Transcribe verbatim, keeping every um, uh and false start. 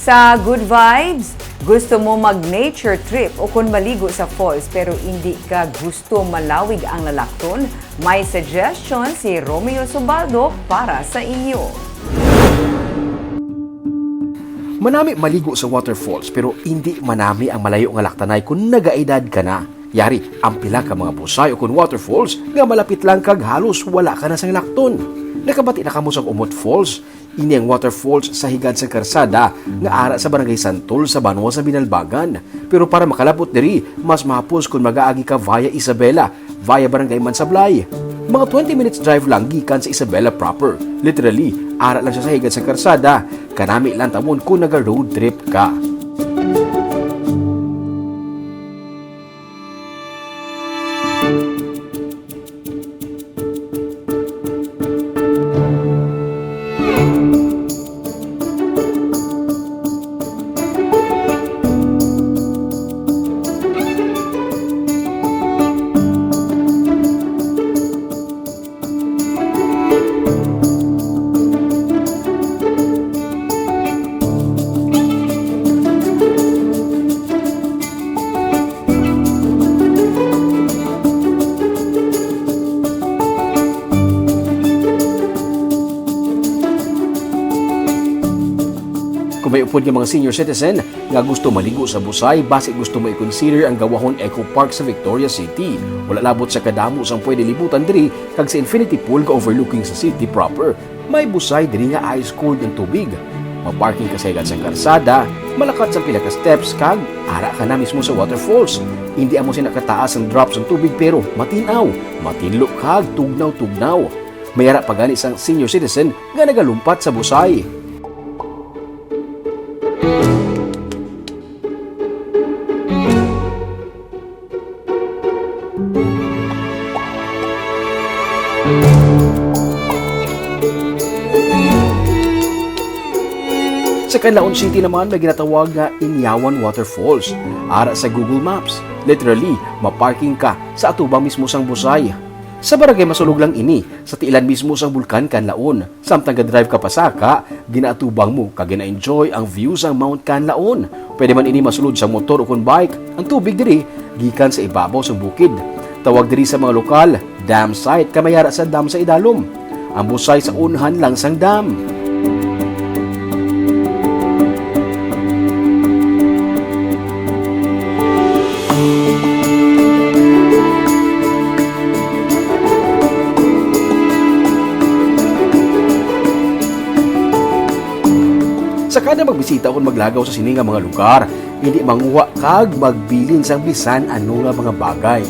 Sa Good Vibes, gusto mo mag-nature trip o kon maligo sa falls pero indi ka gusto malawig ang lalakton? May suggestion si Romeo Subaldo para sa inyo. Manami maligo sa waterfalls pero indi manami ang malayo nga laktanay kon nagaedad ka na. Yari, ang pila ka mga busay o kon waterfalls nga malapit lang kag halos wala ka na sang lakton. Nakabati na kamo sa Umot Falls? Ini ang waterfalls sa higad sa karsada nga ara sa Barangay Santol sa banwa sa Binalbagan. Pero para makalabot diri, mas mahapos kon mag-aagi ka via Isabela, via Barangay Mansablay. Mga twenty minutes drive lang gikan sa Isabela proper. Literally, ara lang siya sa higad sa karsada. Kanami lang tawon kung naga-road trip ka. Kung may upod nga mga senior citizen nga gusto maligo sa Busay, basi gusto mo i-consider ang Gawahon Eco Park sa Victoria City. Wala labot sa kadamo sang pwede libutan diri kag sa infinity pool nga overlooking sa city proper. May busay diri nga ice cold ang tubig. Ma-parking ka sa higad sang karsada, malakat sang pila ka steps kag ara ka na mismo sa waterfalls. Indi amo sina kataas ang drops sang tubig pero matin-aw, matinlo kag tugnaw-tugnaw. May ara pa gani sang senior citizen nga nagalumpat sa busay. Sa Canlaon City naman may ginatawag nga Inyawan Waterfalls. Ara sa Google Maps, literally, maparking ka sa atubang mismo sang busay. Sa barangay Masulog lang ini, sa tiilan mismo sang Bulkan Canlaon. Samtang ga-drive ka pasaka, ginaatubang mo kag gina-enjoy ang view sang Mount Canlaon. Pwede man ini masulod sa motor ukon bike. Ang tubig diri gikan sa ibabaw sang bukid. Tawag diri sa mga lokal, dam site, kay may ara sa dam sa idalom. Ang busay sa unhan lang sang dam. Sa kada magbisita ukon maglagaw sa sini nga mga lugar, indi manguha kag magbilin sang bisan ano nga mga bagay.